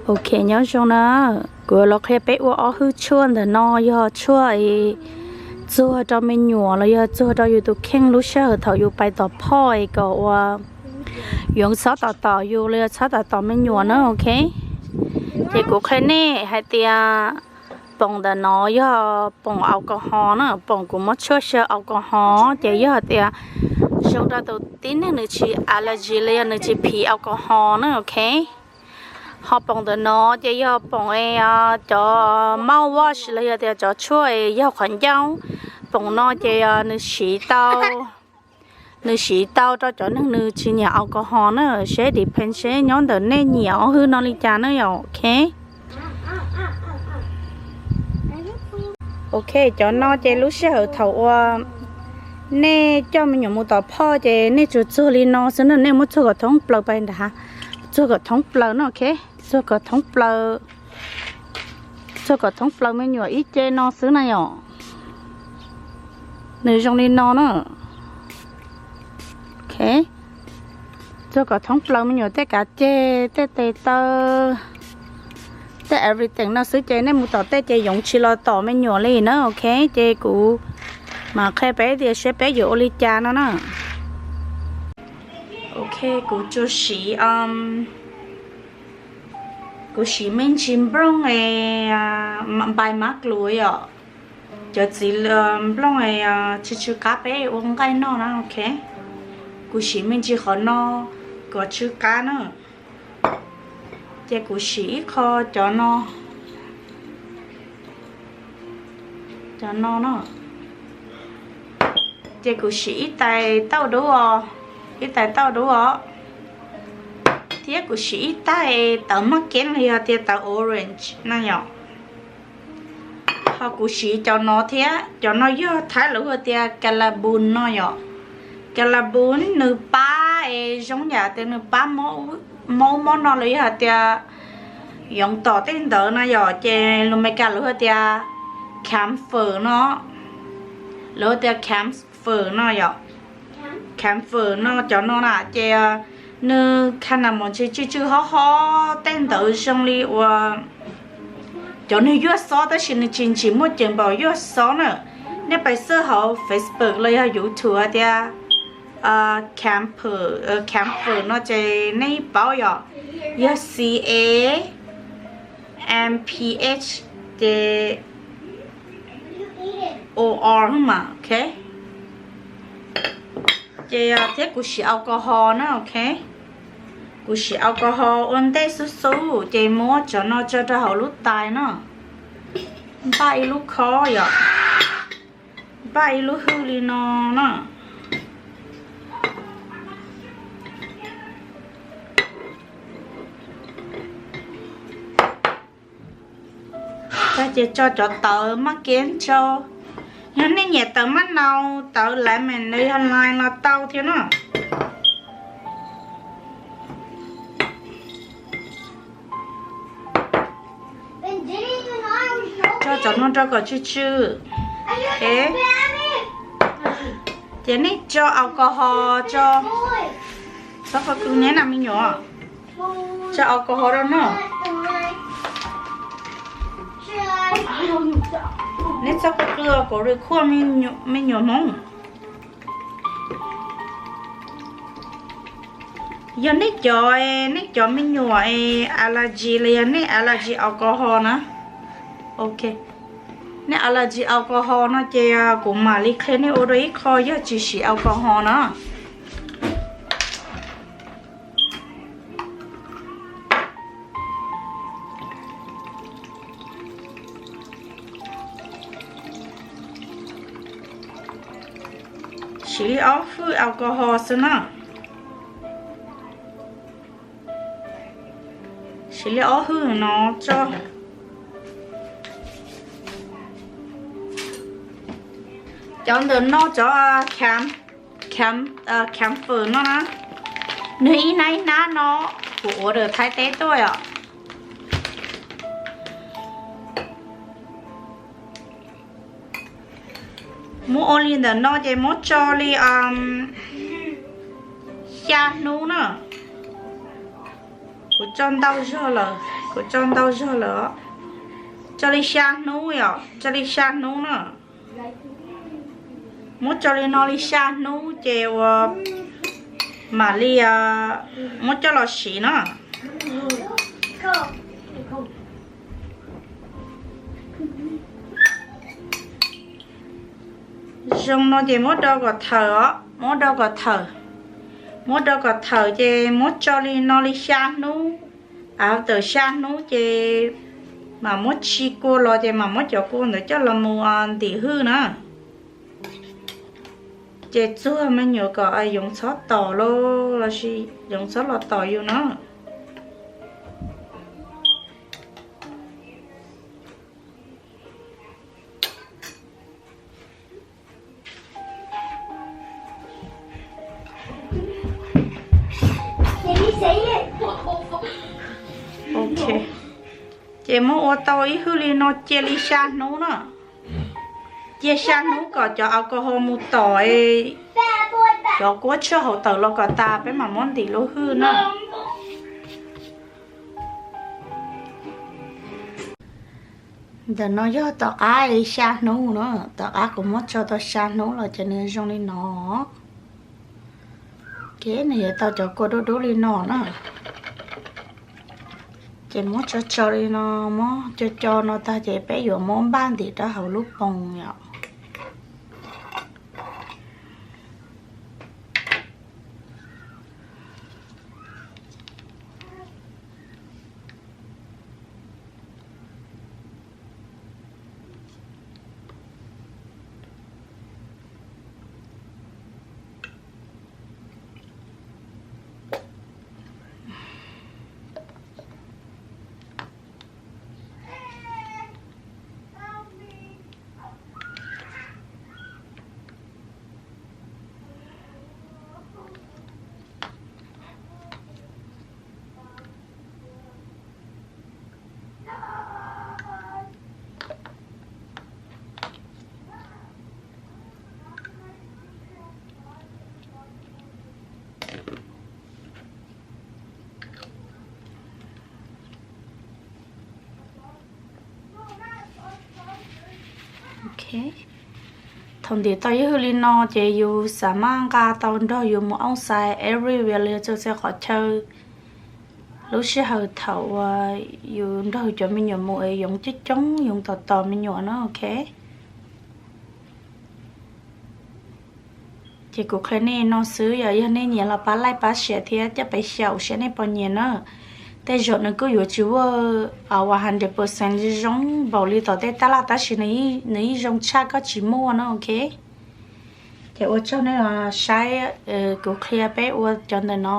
Ok, nyob zoo na, kuv los qhia peb ua ob hwj tshuaj ntawm no, yog tshuaj txuag rau me nyuam los yog txuag rau yus tus kheej lub sij hawm thaum yus pais tom phoj es kom ua, yus txhob tom tom yus los yog txhob tom tom me nyuam na, ok. Ces kuv qhia nej hais tias poom ntawm no yog poom alcohol na, poom kuv muab tshuaj xyaw alcohol, ces yog hais tias zoo rau tus tib neeg nws tsis allergy los yog nws tsis phiv alcohol na, ok. Ho poom ntawm no ces yog poom es cov mouthwash los yog tias cov tshuaj es yaug qhov ncauj. Poom no ces nws siv tau, nws siv tau rau cov neeg nws tsis nyiam alcohol na, seb depend seb nyob ntawm nej nyiam ob hwj no li cas na yom, ok. Ok, cov no ces lub sij hawm thaum uas nej coj me nyuam mus tom phoj ces nej tsuas txuag li no xwb na, nej muab txuag kom thoob plaws pais nrad, txuag kom thoob plaws no, ok. Txuag kom thoob plaws, txuag kom thoob plaws me nyuam ib ce no xwb na yom. Nws zoo li no na. Ok, txuag kom thoob plaws me nyuam tej kav ceg, tej tes taw, tej everything no xwb ces nej mus tom tej ces yoov tsis los tom me nyuam li na, ok. Ces kuv mam qhia peb tias seb peb yuav ua li cas no na. Ok, kuv tsuas siv, kuv siv me ntsis nplooj npai mab kluav yom. Cov txiv nplooj tsw tsw qab peb ua nqaij noj na, ok. Kuv siv me ntsis qhov no kom tsw qab na. Ces kuv siv ib qho cov no, cov no no. Ces kuv siv ib tais tauj dub os, ib tais tauj dub os, thiab kuv siv ib tais tawv maj keeb los yog tias tawv orange no yom. Ho kuv siv cov no thiab, cov no yog Thaib lawv hu tias kalabun no yom. Kalabun nws pab es zoo yam tias nws pab mob mob no los yog hais tias yoov tom tej ntawd no yom, ces lus Meskas lawv hu tias camphor no, lawv hu tias camphor no yom. Camphor no cov no na ces nws kha na mos ntsis tsw tsw hob hob tej ntawd zoo li uas cov nws yuaj xob tab sis nws tsis ntsim muaj ceem npaum yuaj xob na. Nej pais search hauv Facebook los yog YouTube hais tias camphor, camphor no ces nej paub yom, yog C A M P H ces O R mas, ok. Ces thiab kuv siv alcohol na, ok. Kuv siv alcohol ua ntej xub xub ces muab cov no tso rau hauv lub tais no. Npaj ib lub khob yom, npaj ib lub hwj li no na. Tag ces tso cov tawv maj keeb rau. Yog nej nyiam tawv maj nau, tawv lemon los yog lime los tau thiab na. Tso cov no rau kom tsw tsw. Ces nej tso alcohol, tso txhob qw neb na me nyuam, tso alcohol rau no. Neb txhob qw qw os, kuv record me nyuam Hmoob. Yog nej cov, nej cov me nyuam allergy los yog nej allergy alcohol na, ok, nej allergy alcohol no ces kuv mam li qhia nej ua dua ib qho yog tsis siv alcohol na. Siv li ob hwj alcohol xwb na. Siv li ob hwj no tso. Cov ntawm no cov camphor no na, nws ib hnab ib hnab no, kuv order Thaib teb tuaj os. Muab ua li ntawm no ces muab tso li xya hnub na. Kuv tso ntau zog lawm. Kuv tso ntau zog lawm os. Tso li xya hnub yom, tso li xya hnub na. Muab tso li no li xya hnub ces ua mam li muab coj los siv na. Zoo no ces muab do kom thawm os, muab do kom thawm. Muab do kom thawm ces muab tso li no li xya hnub. Av tawm xya hnub ces mam muab tsis kua los ces mam muab cov kua ntawd coj los mus ntim hwj na. Ces txuag me nyuam kom yoov txhob tom los, los sis yoov txhob los tom yus na. Ok, ces muab ua tau ib hwj li no cia li xya hnub na. Cia xya hnub kom cov alcohol mus tom, cov kuab tshuaj hauv tawm los kom tas peb mam muab ntim lub hwj na. Ntawm no yog tom qab xya hnub na, tom qab kuv muab tso tau xya hnub los ces nws zoo li no. Ces nws yuav tau cov kua dub dub li no na. Ces muab tso tso li no, muab co co no tag ces peb yuav muab npaj ntim rau hauv lub poos yom. Thaum ntim tau ib hwj li no ces yus xav maj nqa tau nrog yus mus outside everywhere li txhua txhia qhov chaw. Lub sij hawm thaum uas yus nrog cov me nyuam mus es yoov coob coob, yoov tom tom me nyuam na, ok. Ces kuv qhia nej no xwb, yog nej nyiam los pab like pab share thiab coj pes xyaum saib nej puas nyiam na. Tej zaum nws kuj yuav tsis ua one hundred percent zoo npaum li tom tej tab laj tab sis nws yeej zoo tshaj koj tsis muaj na, ok. Ces ua tsaug nej los saib, kuv qhia peb ua cov ntawm no.